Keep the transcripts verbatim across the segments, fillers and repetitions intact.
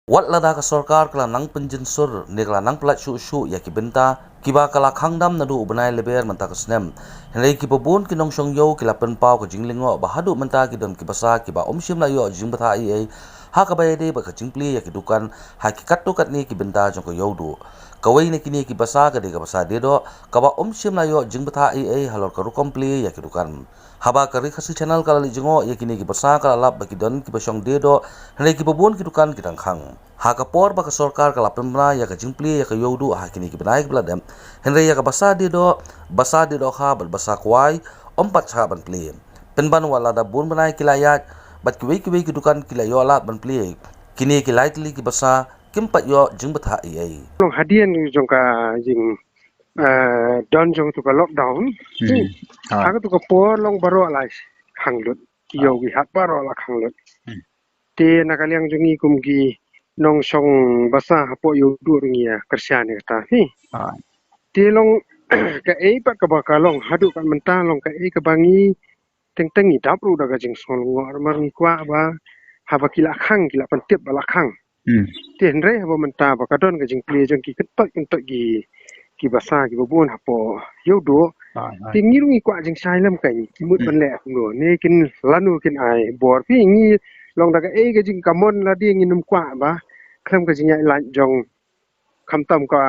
Wat lada ka sorkar ka la nang pynjynsur ne ka la nang pyllait shuh shuh ïa ki bynta kiba ka la khang dam naduh u bnai Lber mynta ka snem, hynrei kiba bun ki nongshong ïew ki la pynpaw ka jinglyngngoh ba haduh mynta ki don ki basa kiba ym shym la ïoh jingbthah ei ei ha kaba ïadei bad ka jingplie ïa ki dukan ha ki katto katne ki bynta jong ka Ïewduh. Kawei na kine ki basa ka dei ka basa Diedoh kaba ym shym la ïoh jingbthah ei ei halor ka rukom plie ïa ki dukan. Haba ka Ri Khasi Channel ka la leit jngoh ïa kine ki basa ka la lap ba ki don kiba shong Diedoh, hynrei kiba bun ki dukan ki dang khang. Ha ka por ba ka sorkar ka la pynbna ïa ka jingplie ïa ka Ïewduh ha kine ki bnai kiba la dep, hynrei ïa ka basa Diedoh, basa Diedoh Kha bad basa Kwai ym pat shah ban plie. Pynban wat lada bun bnai ki la ïaid bad kiwei kiwei ki dukan ki la ïoh lad ban plie, kine ki lai tylli ki basa kim pat ïoh jingbthah ei ei. Long hadien jong ka jing eh, don jong tu ka lockdown. Hmm. Ah. Haka tu ka por long baroh la khang lut. Ki ïew ki hat baroh la khang lut. Hmm. Te na ka liang jong ngi kum ki nongshong basa hapoh Ïewduh ruh ngi ïa kyrshan ïa kata hi. Ah. Te long kaei pat kaba ka long haduh ka mynta long kaei kaba ngi teng teng ngi dap ruh da ka jingsngew lyngngoh namar ngi kwah ba haba ki la khang ki la pyntip ba la khang. Hmm. Te hynrei haba mynta ba ka don ka jingplie jong ki kyntoit kyntoit ki ki basa kiba bun hapoh Ïewduh. Ah, ah. Te ngi ruh ngi kwah jingshai lem kein ki mut Hmm. ban leh kumno ne kin lano kin ai bor phi ngi long da kaei ka jingkamon lade ngin ym kwah ba khlem ka jingïaid lait jong khamtam ka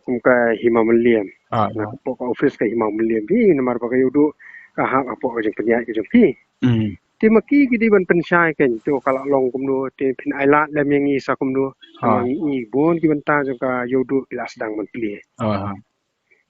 kum ka Hima Mylliem. Ah, na ah. Hapoh ka office ka Hima Mylliem phi namar ba ka Ïewduh ka hap hapoh ka jingpynïaid ka jong phi. Hmm. Te ma ki ki dei ban pynshai kein to ka la long kumno te phin ai lad lem ïa ngi sa kumno. Ah. Ngi bun ki bynta jong ka Ïewduh ki la sdang ban plie. Ah.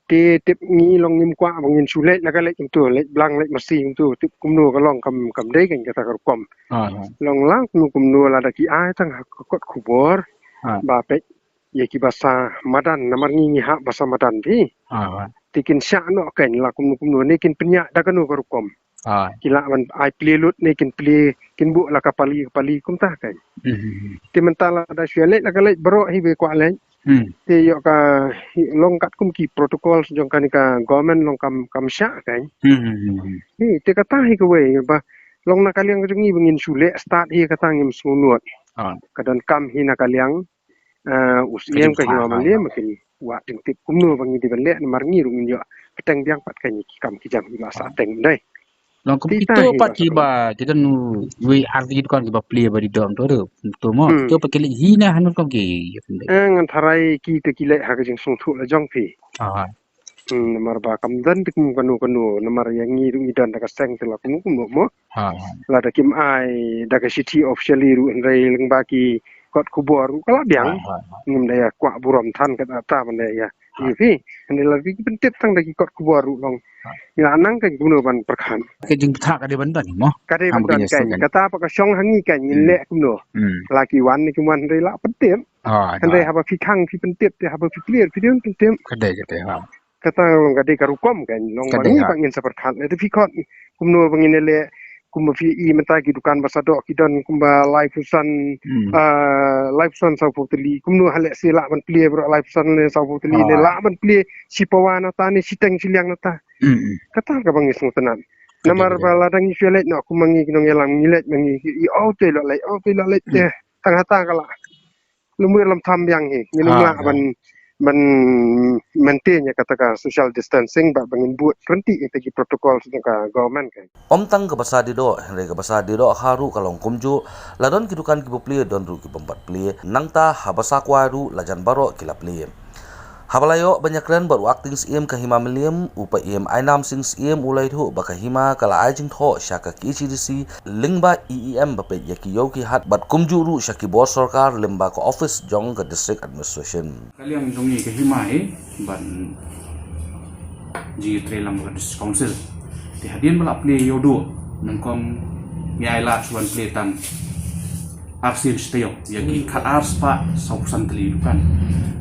Te tip ngi long ngim kwah ba ngin shu leit la ka leit kumto leit blang leit masi kumto tip kumno ka long kam kam dei kein kata ka rukom. Ah. Long lang kumno kumno lada ki ai tang ha ka kot khubor. Ah. Ba peit ïa ki basa madan namar ngi ngi hap basa madan phi. Ah. Te kin shah noh kein la kumno kumno ne kin pynïaid da kano ka rukom. Ah. Ki lah ban ai plie lut ne kin plie kin buh la ka pali ka pali kumta kein. Hmm. Te mynta lada shu ïa leit la ka leit baroh hi ba kwah leit. Hmm. Te ïoh ka hi long katkum ki protocol jong kane ka government long kam kam shah kein. Hmm. Hi te kata hi kawei ba long na ka liang jong ngi ba ngin shu leh start hi kata ngim sngewnud. Ah. Ka don kam hi na ka liang eh, u Siem ka Hima Mylliem kin wad jingtip kumno ba ngi dei ban leh namar ngi ruh ngin ïoh bteng biang pat ka ngi ki kam ki jam ki ba sa teng dei. Long kum kito pat ki ba ki don wei ar ki dukan ki ba plie ba dei dom to de to mo. Hmm. Kito pat ki leh hi na hanur kam ki. Eh, ngan tharai ki te ki leh ha ka jingsngewthuh la jong phi. Ah. Hmm, namar ba kam don te kum kano kano namar ïa ngi ruh ngi don da ka seng te la kum kum mo. Ha. Lada kim ai da ka shithi officially ruh hynrei lyngba ki kot khubor ruh ka la biang. Ha, ha, ha. Ngim da ïa kwah burom than kata ban da ïa. Ha. Ïa phi. Hynrei lada ki pyntip tang da ki kot khubor ruh long. Ha. Ïa nang ka kumno ban pyrkhat. Ka jingpynthah ka dei ban don mo. Ka dei ban don kan. Kata pat ka shong ha ngi kan ngin leh kumno. Hmm. La ki wan ne kim wan hynrei la pyntip. Ha, hynrei haba phi khang phi pyntip te haba phi clear phi dei ban pyntip. Ka dei ka dei ha. Kata long ka dei ka rukom kan long ba ngi ba ngin sa pyrkhat lada phi khot kumno ba ngin leh kumba phi i mynta ki dukan basa doh ki don kumba laiphew san, hmm, ah, laiphew san sawphew tylli kumno ha leh se lah ban plie baroh laiphew san ne sawphew tylli ne lah ban plie shi pawa nata ne shiteng shiliang nata. Hmm, hmm. Kata ka ba ngi sngewtynnat. Namar ba lada ngi shu leit noh kumba ngi ki nongïalam ngi leit ma ngi i oh te lah leit oh te lah leit te. Hmm. Tang hata ka lah. Lum wir lum tham biang hi ngin ym lah ban ban maintain ïa kata ka social distancing bad ba ngin bud ryntih ïa ki protocol jong ka government ka. Ym tang ka basa Diedoh hynrei ka basa Diedoh Kha ruh ka long kumjuh, la don ki dukan kiba plie don ruh ki bym pat plie nangta ha basa Kwai ruh la jan baroh ki la plie. Haba la ïoh ban ïakren bad u Acting Syiem ka Hima Mylliem u Paiem Ainam Sing Syiem u la ïathuh ba ka Hima ka la ai jingthoh sha ka K H A D C lyngba E E M ba peit ïa ki ïew ki hat bad kumjuh ruh sha ki bor sorkar lyngba ka office jong ka District Administration. Ka liang jong ngi ka Hima hi ban jingïatreilang bad ka District Council. Te hadien ba la plie ïoh duh nyngkong ngi ai lad shuh ban plie tang arsien shi taïew ïa ki khatar spah sawphew san tylli dukan.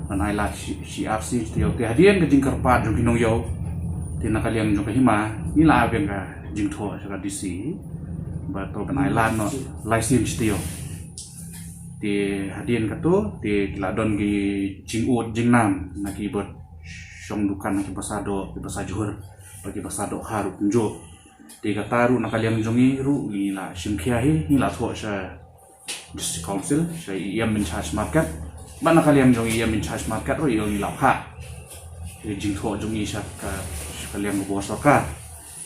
Ban ai lad shi, shi arsien shi taïew te hadien ka jingkyrpad jong ki nongïew te na ka liang jong ka Hima ngi la ai biang ka jingthoh sha ka D C ba to ban ai lad noh laisien shi taïew. Te hadien kato te ki la don ki jingud jingnam na ki ba shong dukan na ki basa doh ki basa Johor ba ki basa doh Kha ruh kumjuh. Te kata ruh na ka liang jong ngi ruh ngi la shim khia hi ngi la thoh sha District Council, sha i E M in charge market. Bad na ka liang jong i E M in charge market ruh i ong i la phah ïa ka jingthoh jong i sha ka, sha ka liang ka bor sorkar.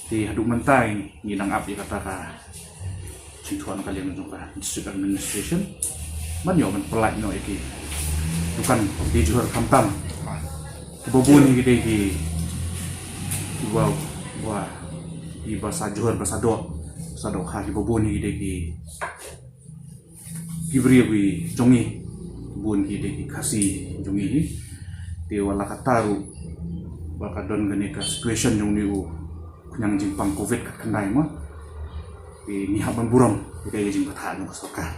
Te haduh mynta ngi nang ap ïa kata ka jingthoh na ka liang jong ka District Administration ban ïoh ban pyllait noh ïa ki dukan die johor, khamtam kiba bun hi ki dei ki, kiba, ba, kiba sa johor, ba sa doh, sa dohkha, kiba bun hi ki dei ki, ki briew jong ngi, bun hi dei ki Khasi jong ngi hi. Te wat la katta ruh, ba ka don kane ka situation jong une u khñiang jingpang covid khatkhyndai mo, te ngi hap ban burom ïa ka jingbatai jong ka sorkar.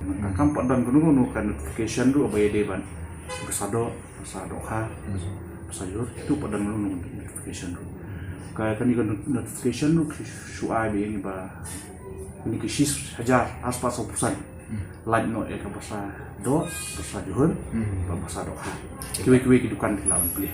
Mynta kam pat don kano kano ka notification ruh ba ïadei bad ba sa doh, ba sa dohkha, ba sa johor, hato pat don kano kano notification ruh. Ka, kane ka not-, notification ruh ki shu ai ba ïa ngi ba kine ki shi hajar arspah saw phew san. Hmm. Lait noh ïa ka ba sa doh, ba sa johor, hmm, bad ba sa dohkha. Kiwei kiwei ki dukan ki lah ban plie.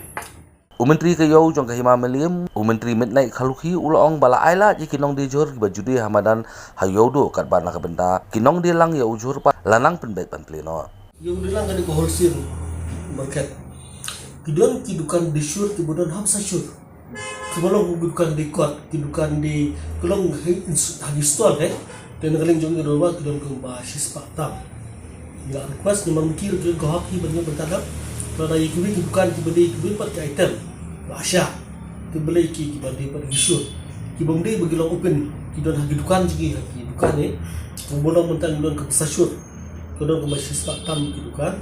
U Myntri ka Ïew jong ka Hima Mylliem, u Myntri Midnight Kharlukhi, u la ong ba la ai lad ïa ki nongdie johor kiba ju die ha madan ha Ïewduh katba na ka bynta ki nongdie lang ïa u johor pat la nang pynbeit ban plie noh. Ïa u dei lang kane ka wholesale market. Ki don ki dukan die shur, kiba don hap sa shur. Kiba long ki dukan die kot, ki dukan die, ki long ha ins-, ha ki stall, eh. Te na ka liang jong ngi ka dorbar ki don kumba shispah tam. Ngi la request namar mynta ki don ka hok hi ban ïoh ban tadap. Lada ïa kiwei ki dukan kiba die kiwei pat ki item, la shah. Te balei ki, kiba die pat die shur, kibym dei ba ki long open, ki don ha ki dukan jong ki, ha ki dukan, eh. Kumba long mynta ngi don kaba sa shur. Ka don kumba shispah tam ki dukan,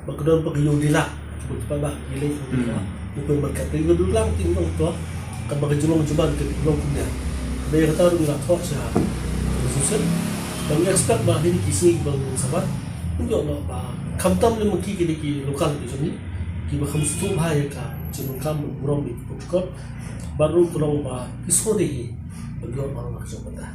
ba ka don pat ka ïew die lak, kiba ki pat ba ki leh, hmm, open market. Te ka dei lang, te ka long to, kaba ka jinglong jingman ka dei ka long kumne. Ba ïa kata ruh ngi la thoh sha resolution. Ba ngi expect ba ha kine ki sngi kiba bud sabat, ngin ïoh noh ba khamtam lem ki, ki dei ki local ki jong ngi, kiba kham sngewthuh bha ïa ka jingdonkam ban burom ïa ki protocol. Bad ruh ka long ba ki sngewdei hi ban ïoh noh na ka jong ka bynta.